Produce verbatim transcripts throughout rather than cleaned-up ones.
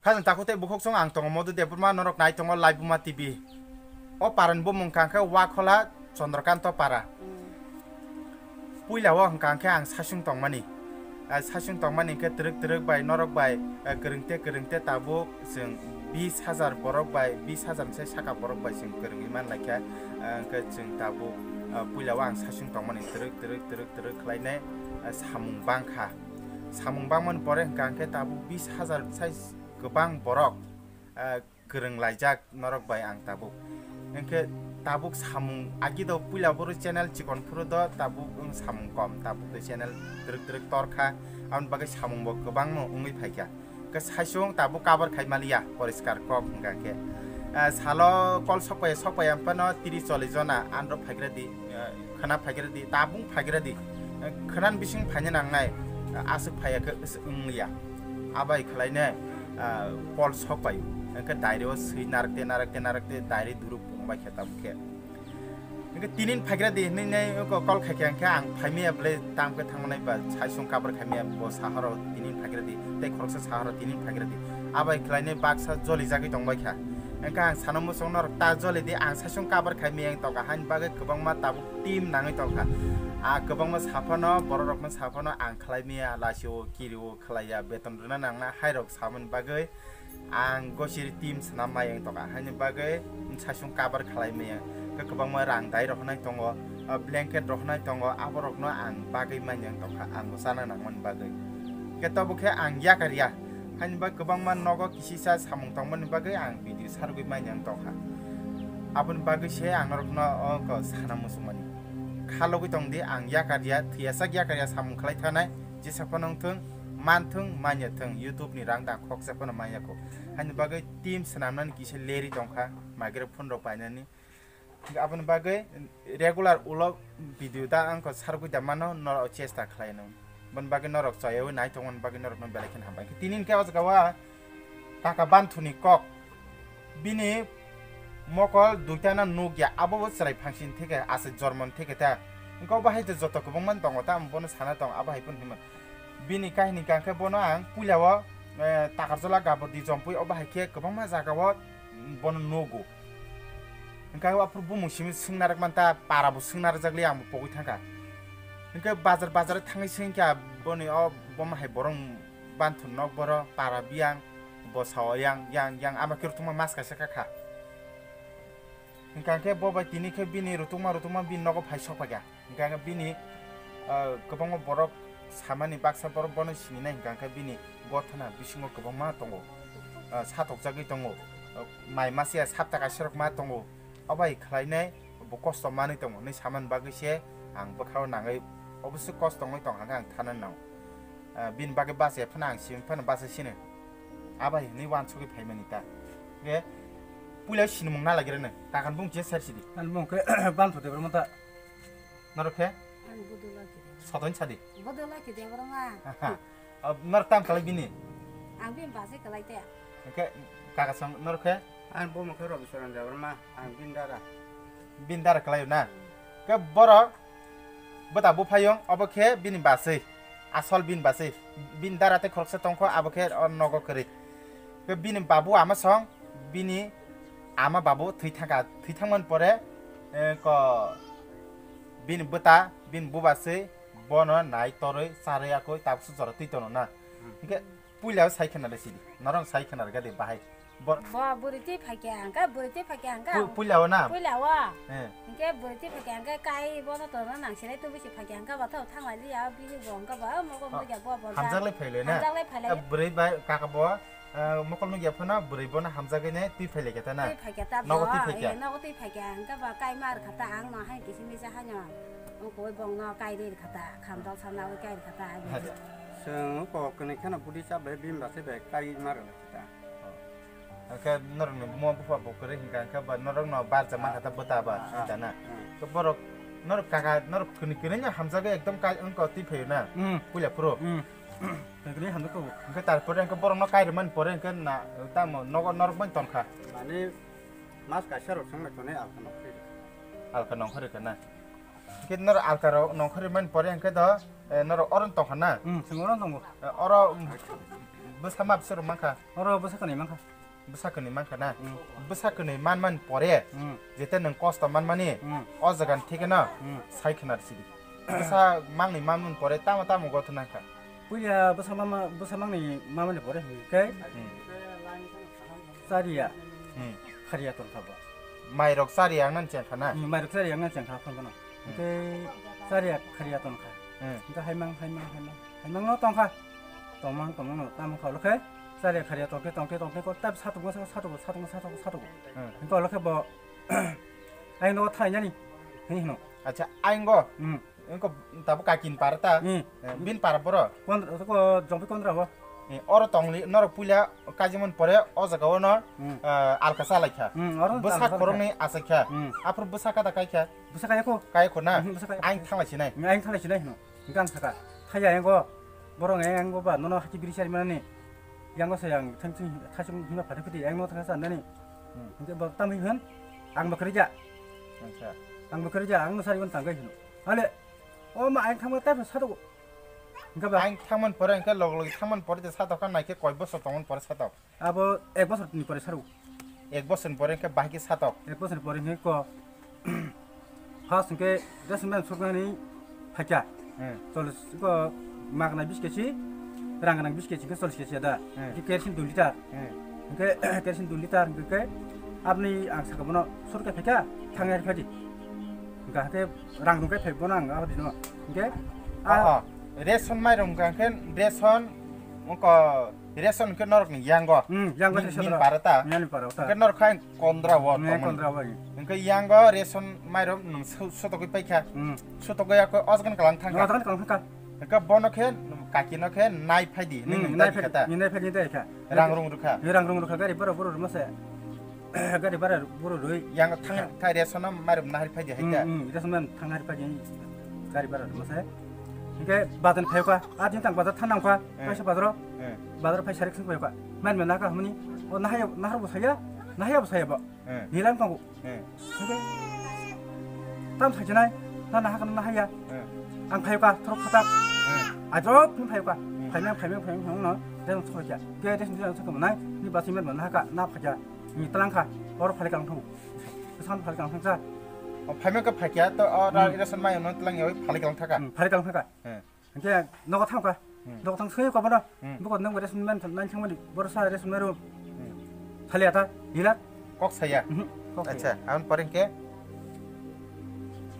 Khajang takhuk tei bukhuk chwng ang tongo Madhu Debbarma, norok nai tongo Laibuma T V. O parani bumung hwnkha khe Wakhola Chandrakanta para. Puila o hwnkha khe ang saichung tongmani. Ah, saichung tongmani hwnkhe twrwk twrwk bai norok bai, ah, kwrwng tei kwrwng tei tabuk chwng bis hajar borok bai, bis hajar ni sai saka borok bai chwng kwrwngwi man laikha. Ah, hwnkhe chwng tabuk, ah, puila o ang saichung tongmani twrwk twrwk twrwk twrwk khlainai, ah, samung bangkha. Samung bangmani pore hwnkha hwnkhe tabuk bis hajar sai kwbang borok, ah, kwrwng laijak norok bai ang tabuk. Hwnkhe tabuk samung agi do puila boro channel chikon phuru do tabuk wng samung kom, tabuk do channel twrwk twrwk torkha, aboni bagwi samung bo kwbangma wngwi phaikha. Hwnkhe saichung tabuk cover khai maliya poriskar kok hwnkha khe. Ah, salo kol sokpai sokpai phano tris chollish jona andro phaigra di, ah, khwna phaigra di, tabung phaigra di. Ah, khwnan bising phaina nangnai, ah, aswk phaiya khe s-, wngliya. Abai khlainai, ah, kol sokpai. Hwnkhe diary o swi narakte, narakte, narakte diary duruk pungbai khe tabuk khe. Hwnkhe tinin phaigra di hinwi nai ko kol khai khe hwnkhe ang phaimaya bwlai tamo khe thangmanai ba saichung cover khaimaya bo sahoro tinin phaigra di. Tei khoroksa sahoro tinin phaigra di. Abai khlainai baksa joli jagwi tongbai kha. Hwnkhe ang sana muchung norok ta joli di, ang saichung cover khaimaya wng tongkha, haini bagwi kwbangma tabuk team nangwi tongkha. A kwbangma saphano, bororokno saphano ang khlaimaya, lasio, kirio, khlaiya, beton rwna nangna, hairok samani bagwi ang gosiri team swnam mai wng tongkha, haini bagwi saichung cover khlaimaya. Khe kwbangma rang dai rok hwnai tongo, blanket rok hwnai tongo, aborokno ang bagwi manya wng tongkha, ang bo chana nangmani bagwi. Khe tobo khe ang yakar ya. Haini bagwi kwbangma nogo kisisa samung tongmani bagwi ang video sargwi manya wng tongkha. Aboni bagwi se ang norokno o ko sana muchungmani. Khalogwi tong di, ang yakar ya, thwiyasak yakar ya samung khlai thanai, jesa phano wng thung, man thung, manya thung, YouTube ni rang dang khoksa phano manya kho. Haini bagwi team swnamnani kisa leri tongkha, microphone rok painani. Aboni bagwi regular ulo video da ang ko sargwi da mano, norok chesta khlai nung. Boni bagwi norok choyawi nai tongmani bagwi norokno belai kheno hambai. Tini hwnkhe o jaga o kaka Banthuni kok. Bini mokol duitano nukya, abo bo chwrai phangsini theke, aswk jormoni theke ta. Hwnkhe obo hai to joto kwbangma tongo ta, ang bono sana tongo, abo hai phano hinmano. Bini kahini hwnkha khe bono ang puila o, eh, Takarjala Gabor di Jompui, obo hai khe kwbangma jaga o bono nugo. Hwnkhe aphuru bumung simi swngna rwkmani ta, para bo swngna rwjakli ang bo pogwi thangkha. Hwnkhe bazar, bazar thangwi swngkha boni o bomo hai borok Banthun nok boro para biyang, bosao yang, yang, yang, ama khe rutungma mas kaisa kha kha. Hwnkha khe bo bai tini khe bini rutungma, rutungma bini nogo phai sok phaikha. Hwnkha khe bini, ah, kwbangma borok samani baksa borok bono sininai, hwnkha khe bini gothana bisingo kwbangma tongo. Ah, satokjagwi tongo. Ah, mai masiya sapta kaisa rok ma tongo. Obai khlainai bo kosto manwi tongo hinwi samani bagwi se ang bwkhao nangwi obosi kosto wngwi tong hwnkhe ang thana nango. Ah, bini bagwi bachai phano ang simi phano bachai sino. Abai hinwi wansugwi phaimani ta. Khe puila sinimung nalagira nang. Takan bung je ser sidi. Ani bung khe Banthun Debbarma ta. Norok khe? Ang Budula khe. Sodon sadi. Budula khe Debbarma. Aha. Ah, norok tam kalai bini? Ang bini bachai kalai te. Khe kaka sam norok khe? Ang bumung khe Robisoran Debbarma, ang bini dara. Bini dara kalai na? Khe borok bwta buphayung, obo khe bini bachai, asol bini bachai, bini dara tei khoroksa tongkho, abo khe o nogo kwrwi. Khe bini babu ama song, bini ama babu thwi thangkha, thwi thangmani pore, eh, ko bini bwta, bini bubachai bono nai torwi charwi yakwi tabuksa jora twi tono na. Hmm. Hwnkhe puila o sai khna le sidi, norok sai khna rwgadi bahai. Bor- Bo bwrwi twi phaikha hwnkhe, bwrwi twi phaikha hwnkhe. Pu-, puila o na? Puila o. Eh. Hwnkhe bwrwi twi phaikha hwnkhe kai bono torna nang sinai tubui se phaikha hwnkhe bo tho thanglai liya, bini bo hwnkhe bo mokol nugya bo bo. Hamjak lai phailai na? Hamjak lai phailai. Eh, bwrwi bai kaka bo, eh, mokol nugya phano bwrwi bono hamjagwi nai twi phailai khe ta na? Twi phaikha ta bo. Nogo twi phaikha? Eh, nogo twi phaikha hwnkhe bo kai mar kha ta ang no hai kisi misa haino. Ungkoi bongno kai rir kha ta, kham dol sana ui kai rir kha ta. Chwng kok kwnwi kheno budi cha bai bini bachai bai kai mar kha ta. Hwnkhe norokni buma bupha bo kwrwi hwnkha hwnkhe ba norokno barjak mankha ta bwta ba, ah, sui ta na. Hmm. Khe borok norok kaka norok kwnwi kwnwi no hamjagwi ekdom kai wngkha twi phaio na. Hmm. Puila phuru. Hmm. Kwnwi kwnwi hamjak kha bo. Hwnkhe tarpore hwnkhe borokno kai rwmani pore hwnkhe na tamo nogo norok bai tongkha. Mane mas kaisa rok swng lai tonwi alka nongkhor rwkha. Alka nongkhor rwkha na. Hwnkhe norok alka rok nongkhor rwmani pore hwnkhe do, eh, norok oro tongkha na? Hmm, chwng oro tongo. Eh, oro, um, Bwsa ma bwsa rok mankha? Oro bwsa kwnwi mankha. Bwsa kwnwi mankha na? Hmm. Bwsa kwnwi manmani pore, hmm, jete nwng kosto manmani, hmm, o jaga ni thikeno, hmm, sai khwna rwsidi. Bwsa mangni manmani pore tamo tamo gothona kha? Puila bwsa mama, bwsa mangni mamani pore hwnkhe, hmm, chariya, hmm, khariya tongkha bo. Mairok chariya wngna chengkha na? Hmm, mairok chariya wngna chengkha phangkano. Hmm. Hwnkhe chariya khariya tongkha. Hmm. Hwnkhe haimang, haimang, haimang, haimang no tongkha. Tongmang, tongmang no tamo kha olokhe chariya khariya tongkhe, tongkhe, tongkhe ko tab satungo, satungo, satungo, satungo, satungo. Hmm. Hwnkhe olokhe bo ayang no thainani hwnwi hwno. Acha, ayang go? Hmm. Engko tabuk kakin para ta? Hmm. Eh, bin para boro? Kondra, ko jompi kondra bo. Eh, oro tongli, norok puila kaijakmani pore o jaga o no, hmm, eh, alka chalaikha. Hmm, oro bwsa alka chalaikha. Khoroknwi achaikha. Hmm. Aphuru bwsa kata kaikha? Bwsa kaya kho. Kaya kho na? Hmm, bwsa kaya. Ayang thanglai sinai. Hmm, ayang thanglai sinai hwno. Hwnkhe ang sakha, thaiya ayang go ba nono hati biri sari manani. Yang go sayang thang thang thasung hima phathe phathe ayang no thangsa nani. Hmm. Hwnkhe bo tamwi hwn, ang bo kwrwija. Acha. Ang bo kwrwija, ang no sari gon tangkai hwno. Ale, o ma ayang thangma tei satok. Hwnkhe ba? Ayang thangmani pore hwnkhe log log thangmani pore je satok kha naikhe koi bosor tongmani pore satok? Abo ek bosor ni pore satok. Ek bosor ni pore hwnkhe bahai khe satok? Ek bosor ni pore hwnkhe ko first hwnkhe just man soknani phaikha. Hmm. Cholish ko magna bish kechi, rang nang bish kechi hwnkhe cholish kechi da. Hmm. Hwnkhe kerosene dui liter. Hmm. Hwnkhe kerosene dui liter hwnkhe aboni ang saka bono surkhe phaikha, thangnai rwkha di. Hwnkhe hakhe rang rwkhe phai bono ang aboni no. Hwnkhe, oh, ah, oh. Ration mairum hwnkhe ration wngkha ration hwnkhe norokni yango. Hmm, yango nin, nin para ta. Nini para ta. Hwnkhe norok khai kondra wo. Ne, tongmani. Kondra wo. Hwnkhe yango ration mairum nwng su-, sutogwi paikha. Hmm. Sutogwi yakho osgan kalang thangkha. Osgan kalang thangkha. Hwnkhe bono khe, kaki no khe nai phai di, hmm, nini nai phai di, nini nai phai di, nini nai kha. Rang rung rwkha. Rang rung rwkha, gari boro boro rwma se. Gari bara boro rwi. Yang thang, thai ration no mairum nahari phai di hai ta. Hmm, hmm, ration man thang nahari phai di. Gari bara rwma se. Hwnkhe bazar phai kha, a din tang bazar thanang kha, hmm, kaisa bazar o. Hmm. Bazar phai sarik sing phai kha. Man man naka hwnwi, o nahaya, nahar bo saya, nahaya bo saya bo. Hmm. Nilang tongo. Hmm. Hwnkhe tam saijinai, na naha kana nahaya. Hmm. Ang phai kha, thorok khatak. Hmm. Ajok ni phai kha. Hmm. Phaimang, phaimang, phaimang, phaimang no, ration thokya. Ke ration, ration thokya manai, ni basi man man nahaka, na phakya. Ni tlang kha, or phale kang thong. San phale kang thang sa. O phaimang kha phakya, to o ra, hmm, ration mai no tlang yawi phale kang thaka. Hmm, phale kang thaka. Hmm. Hwnkhe nogo thang kha. Hmm. Nogo thang soi kha bono. Hmm. Buko nang ration man nang thang mani, boro sa ration mai ro. Hmm. Phale ata, hila. Kok saya? Mhm, kok saya. Acha, ang pore hwnkhe?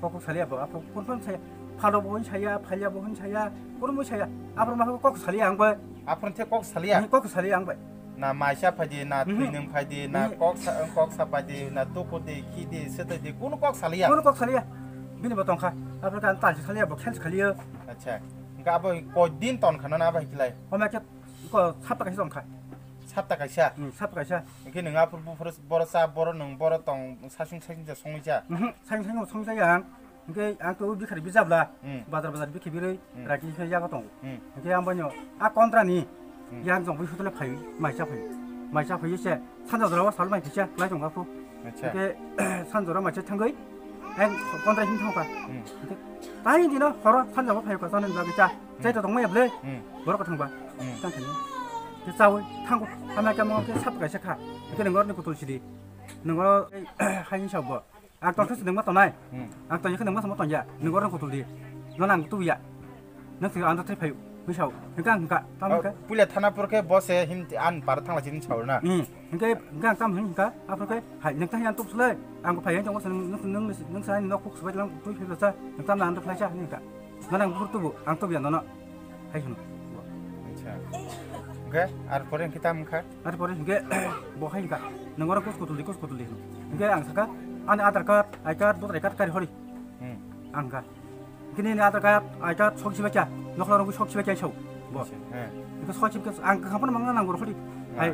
Kok, kok salia bo, aphuru kun kun saya. Phalo bo hwn saya, phalia bo hwn saya, kurmo saya. Aphuru ma kok salia ang bo. Aphuru the kok salia? Mhm, kok salia ang bo. Na maisa phai di, na, mhm, twi nwng phai di, na, mhm, kok sa, kok sa phai di, na tuku di, khi di, swtwi di, kunu kok salia? Kunu kok salia. Bini bo tongkha. Aphuru kan tal salia bo, khel salia. Acha. Hwnkhe abo koi din ton khana na abo hikilai? Homa khe ko sapta kaisa tongkha. Sapta kaisa? Hmm, sapta kaisa. Hwnkhe nwng aphuru buphuru boro cha, boro nwng boro tong, sasung sasung cha songwi cha? Mhm, sasung sasung songwi cha yang. Hwnkhe ang to bikhari bijabla, hmm, bazar bazar bikhi birwi, hmm, raki khe yago tongo. Hmm. Hwnkhe ang boino a kontra ni, hmm, yang jong bui hotel phai, mai cha phai. Mai cha phai se, sanja jora o sal mai kisa, lai jong aphuru. Acha. Hwnkhe sanja jora mai cha thangwi, ang kontra hin thangkha. Hmm. Hwnkhe tai dino horo sanja o phai kha, chani bagwi cha. Chai to tongmaya ble? Hmm. Borok kwthang ba. Hmm. Tang thani. Khe chawi thango. Hamya khe mo khe sap kaisa kha. Khe nang orni kutul sidi. Nang oro hai ni sabo. Ang tong khe nang ma tongnai. Hmm. Ang tong khe nang ma tong ya. Nang orni kutul di. No nang tu ya. Nang sing ang thai phai. Wi sao. Hingka hingka. Tam hingka. Puila thana pur khe bo se hin an par thangla chin sao na. Hmm. Hingke, hingke ang tam hingka, aphuru khe, hai, nang tang yang tuk sulai, ang phai yang tong nang, nang, nang, nang sa nok kuk subai lang tui phai sa, nang tam na ang phai sa hingka. Mana ang phur tubu, ang tubu ya nono. Hai hino. Acha. Hingke, ar pore hingke tam hingka? Ar pore hingke, bo hai hingka. Nang ora kus kutul di, kus kutul di hino. Hingke ang saka, ani Aadhaar card, I card, voter I card kari hori. Hmm. Ang hingka. Kini ni Aadhaar card, I card, sok sibai kya, nokla rong sok sibai kya sau. Bo. Acha, eh. Iko sok sibai kya, ang kakham phano mangna nango rokho di. Ah. Hai,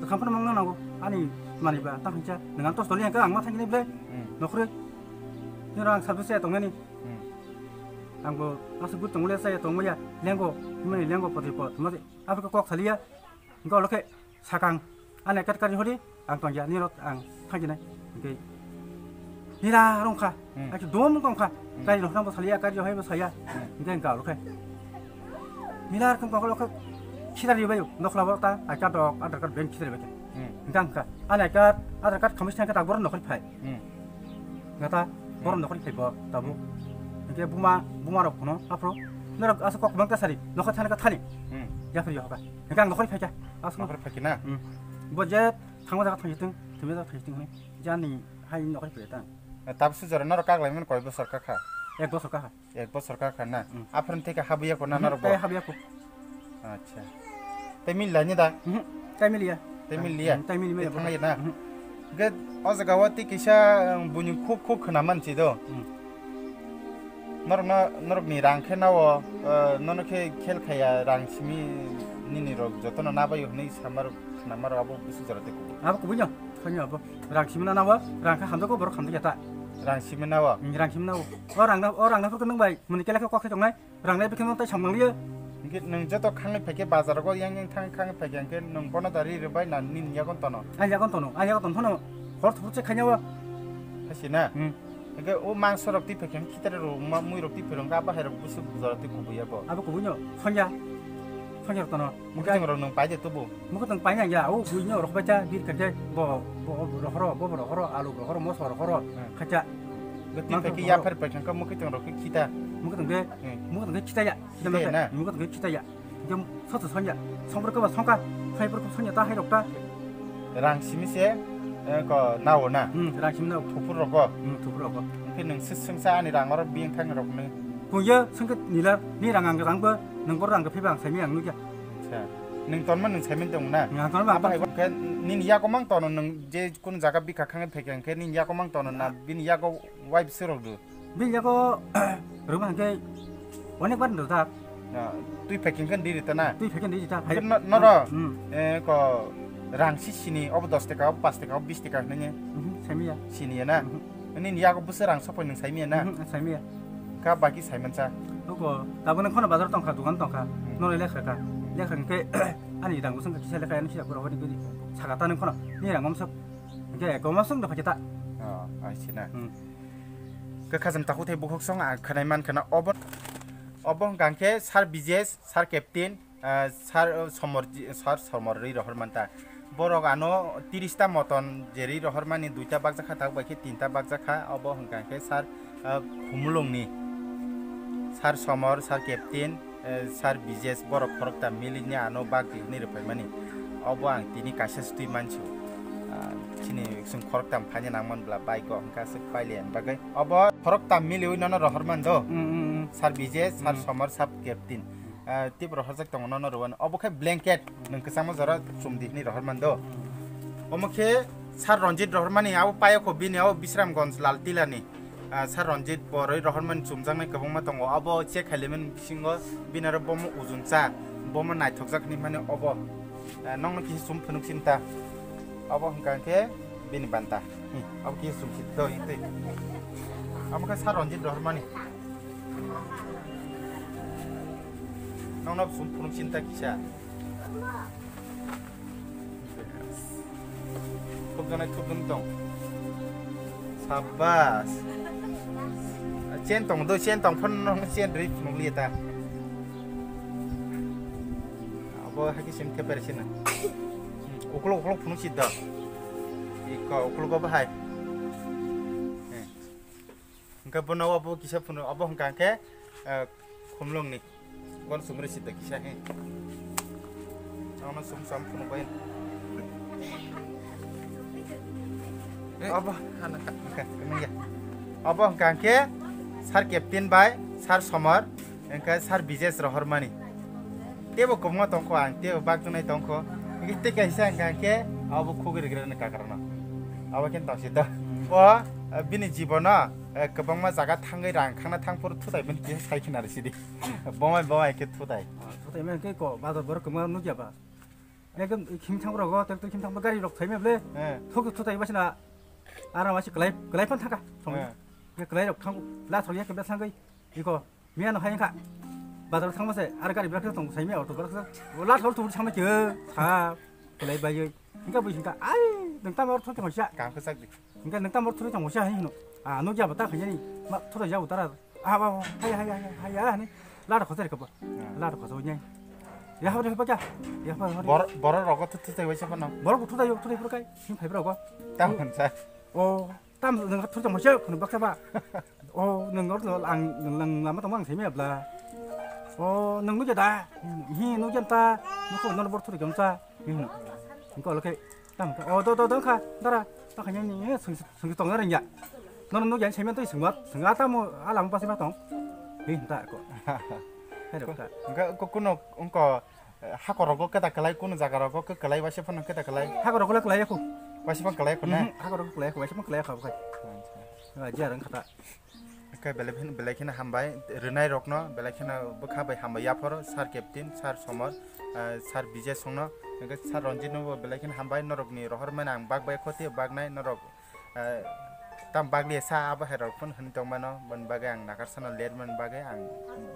kakham phano mangna nango. Ani mani ba, ta hingcha, nang ang tos toli ang ka, ang ma thangni ble. Hmm. Nokhri. Ni rang service ya tongnani. Hmm. Ang bo, asu gut tongole sa ya tongmo ya, lengo, mani lengo poti pot, mati. Apa kok salia? Hingke olo khe sakang, ani kat kari hori, ang tongya, nirok ang thangjinai. Hingke nira rong kha, hmm, ang dom kong kha, hmm, kari rok nang bo salia, kari rok hai bo saya. Hmm. Hingke ang kalo khe. Nira rok kong kha, Khitari bai nokla bo ta I card rok, Aadhaar card, bank khitari bai. Hmm. Hingka hingka. Ani I card, Aadhaar card khamwi sangka ta borok nokhri phai. Hmm. Gata borok Hmm. nokhri phai bo tabu. Hingke buma, buma rok kono aphro. Norok asa kok bangta sari, nokhri thani ka thani. Hmm. Yaphri yoga. Hingka ang nokhri phai ka. Asma. Nokhri phai kina? Hmm. Bo je thangma jaga thangsitung, thangma jaga thangsitung hwnwi. Jani hai nokhri phai ta. Tabsu jora norok kaglai man koi bosor kakha? Ek bosor kakha. Ek bosor kakha na? Hmm. Aphron theke habuya ko na Hmm, norok bo? Tai habuya ko. Acha. Tai mil lani da? Hmm, tai miliya. Tai miliya? Hmm, tai miliya. Thangya na? Hmm. Ge o jaga o ti kisa, um, buini khuk khuk khna man si do. Hmm. Norok no, norok ni rang khe nao, uh, nono khe khel khaya rang simi nini rok jotono nabayo hwnwi samar khna maro abo busu jora te kubu. Abo kubuino, khanya abo. Rang simi na nao, rang khe hamjako borok hamjakya ta. Rang simi nao? Hmm, rang simi nao. O rang na, o rang na phuru nung bai, muni kele khe kok khe tongnai. Rang nai bikhe no tai samnang liya. Hingke nwng joto khangni phaikhe bazar go yang yang thang khangni phaikhe hingke nwng bono da ri rwbai na nini yagon tono? Ang yagon tono, ang yagon tono phano hor thupuk se khainyawo. Hasi na? Hmm. Hingke o mangso rok twi phaikhe khitere rok ma mui rok twi phairok hingke abo hai rok busu jora twi kubuya bo. Abo kubuino, sonya, sonya rok tono. Mukhe tong rok nwng pai de tubu. Mukhe tong pai nang ya, o bui no rok bai cha, bir kante, bo, bo, bo, rohoro, bo, bo, rohoro, alu, rohoro, moso, rohoro, Hmm. khacha. Gati Mangso phaikhe rohoro. Yapher phaikhe mukhe tong rok khe khita. Mukhe tong de, Hmm. mukhe tong de khita ya. Khita ya na? Mukhe tong de khita ya. Jom soto sonya, songpor ko ba songka, saiper ko sonya ta hai rok ta. Rang simi se, eh, ko nao na? Hmm, rang simi nao. Thupur rok ko? Hmm, thupur rok ko. Mukhe nwng se sengsa ani rang oro biyang thang rok ni. Kung ye, sengke nila, ni rang ang rang bo, nwng bor rang khe phiba ang saimi ang nukya. Acha. Nwng tonma nwng saimin tong na? Nwng tonma Abo ang hai khe nini yago mang tono nwng je kun jaga bikha khange phaikha hwnkhe nini yago mang tono na bini yago wife se rok do? Bini yago rwma hwnkhe onek bar rwjak. Na, twi phaikha hwnkhe di rita na? Twi phaikha di rita. Hwnkhe no-, noro, Hmm. eh, ko rang si sini, obo dos taka, obo pas taka, obo bis taka hwnwi ne? Mhm, saimiya. Sini ya na? Mhm. Nini yago bwswk rang sokphai nwng saimiya na? Mhm, saimiya. Ka baki saimansa. Oko, tabuk nang kheno bazar tongkha, dogan tongkha. Hmm. Noro lekha ka. Lekha hwnkhe ani rang bwswk kisa lekha ani sida borok hodi gudi. Saka ta nang kheno. Ni rang mamsok. Hwnkhe goma song da phakhe ta. Oh, ai sina. Hmm. Khe khajam takhuk thai bukhuk song ang khwnai man kheno obo. Obo hwnkha hwnkhe Sir Bijesh, Sir Captain, Ah, sar, oh, somor ji-, sar somor ri rohor manta. Borok ano tiris ta moton je ri rohor mani duita bakjak kha, tabuk bai khe tinta bakjak kha. Obo hwnkha khe sar, ah, Khumulungni. Sar somor, sar captain, eh, sar Bijesh borok khorokta milikni ano bak di hwnwi rwphaimani. Obo ang tini kaisa stwi mansiu. Ah, chini chwng khorokta phaina nangman bla bike o hwnkha aswk pailiya bagwi. Obo khorokta miliwi nono rohor man do. Mm, mm, mm. Sar Bijesh, sar Mm. somor, sar captain. Ah, tei bo rohorjak tongo nono rwani. Obo khe blanket, nwng kwchangma jora chum di hwnwi rohor mando. Omo khe Sir Ranjit rohormani, abo payokho bini, abo Bisramganj Laltilani. Ah, Sir Ranjit boroi rohormani chumjaknai kwbangma tongo. Abo check khailaimani bisingo bini aro bomo ujun cha, bomo naithokjak hinwi mani obo. Ah, nokno kisa chum phunuk sinta. Obo hwnkha khe bini banta. Hmm, abo kisa chum si, do, tei. Abo khe Sir Ranjit rohormani. Nokno sum phunuk sinta kisa. Thupjaknai thupjak tong. Sabas. Chain tong do, chain tong phano nokno chain rwi phunuk liya ta. Abo haki sim theper sina. Uklok uklok phunuk si do. Iko uklok abo hai. Eh. Hwnkhe bono obo kisa phunuk, obo hwnkha khe, eh, Khumlungni. Bono sumri sida kisa he. Ono sum sam phunuk bai. Eh. Obo hana ka, ka, ka, nungya. Obo hwnkha khe Sir Captain bai Sir Somar, hwnkhe Sir Bijesh rohormani. Teibo kwbangma tongkho ang, teibo bakjaknai tongkho. Hingke tei kaisa hingka hingke abo khugui rigrani kakarano. Abo khe tongsi to. O, bini jibono, eh, kwbangma jaga thangwi rang khangna thangphuru thutai bini kisa sai khina rw sidi. Bomai bomai khe thutai. Ah, thutai man khe ko, bazar borok kwbangma nukya ba. Ekdom khim thang rok, tractor khim thang gari rok thaimya ble. Eh. Thok thutai basina. Ara masi klai, klai phan thaka. Eh. Khe klai rok thang, la thok ya khe thangwi. Iko. Miya no hai wngkha. Bazar thangma se, ar gari bwlak tong saimya auto bwlak sa. Last hor thubur thangma khe, sa, kwlai baiwi. Hingka bui hingka, ai, nwng tamo or thok tongma sia. Kang khe sak di. Hingka nwng tamo or thok tongma sia hai hino. Ah, nukya bata khanyani. Ma, thok ya utara. Ah, ba, ba, hai, hai, hai, hai, hai, hai, hani. Lada khosa rikha ba. Ah. Lada khosa nyai. Ya hore hore kya? Ya hore hore. Bor bor rogo tu tu tai waisa pano. Bor tu tai tu tai pura kai. Hin phai rogo. Tam kan sa. O tam nang tu jam sa phun baksa ba. O nang ngor ang nang lama tong ang semi abla. O nang nu jada. Hi nu janta. Nu ko non bor tu jam sa. Hi nu. Ko lo kai. Tam ka. O do do do ka. Dara. Ta khanya ni sung sung tong na rengya. Non nu jan semi tu sung wat. Sung ata mo alam pasi ma tong. Hi ta ko. Hai ro ka. Enggak ko kuno engko Eh, hakorogo keta kalai, kunu jagarogo ke kalai, waisa phano keta kalai. Hakorogo le kalai yakho. Waisa phano kalai yakho na? Mhm, hakorogo kalai yakho, waisa phano kalai yakho, bukai. Acha. Ah, jiya rang khata. Oke, belai phano, belai kheno hambai, rwnai rokno, belai kheno bwkha bai hambai yaphoro, Sir Captain, Sir Somor, eh, Sir Bijay Songno, oke, Sir Ranjit no bo belai kheno hambai, norokni rohor mani ang bak bai khoti, baknai norok. Eh, tam bagli sa abo hai rok phone hwnwi tong mano, boni bagwi ang nakar sano ler man bagwi ang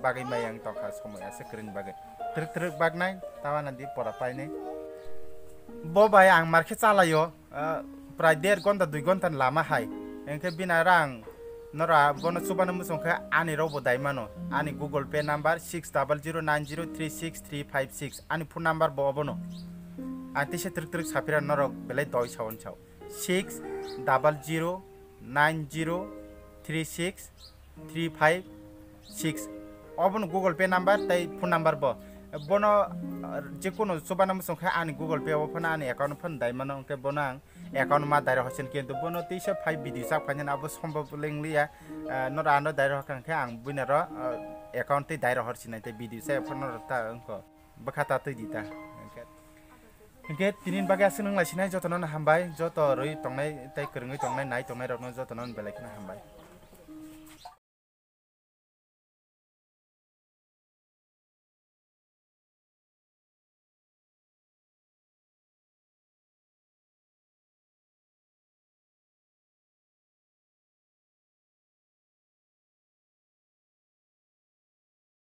bagwi mai ang tongkha somoi asa kwrwng bagwi. Twrwk twrwk baknai, tawana di pora painai. Bo bai ang mar khe chalaio, eh, prai der gonta dui gonta ni lama hai. Hwnkhe bini aro ang nora bono chubana muchung khe ani rok bo dai mano. Ani Google Pay number six double zero nine zero three six three five six. Ani phone number bo obono. Ang tisa twrwk twrwk sapira norok belai doi sawan sao. Six double zero nine zero three six three five six. Obono Google Pay number tei phone number bo. Bono, uh, jekunu chubana muchung khe ani Google Pay o phano ani account phano dai mano, hwnkhe bono ang account ma dai rw hosin, kintu bono tisa phai video sak phainani abo sombhob lengliya. Uh, noro ano dai rw hwnkhe ang buina ro, uh, account tei dai rw horsinai tei video sai phano ta wngkho. Bwkha ta twi di ta. Hwnkhe, hwnkhe tini bagwi aswk nung lai sinai jotono no hambai, joto rwi tongnai tei kwrwngwi tongnai, nai tongnai rokno jotono no belai kheno hambai.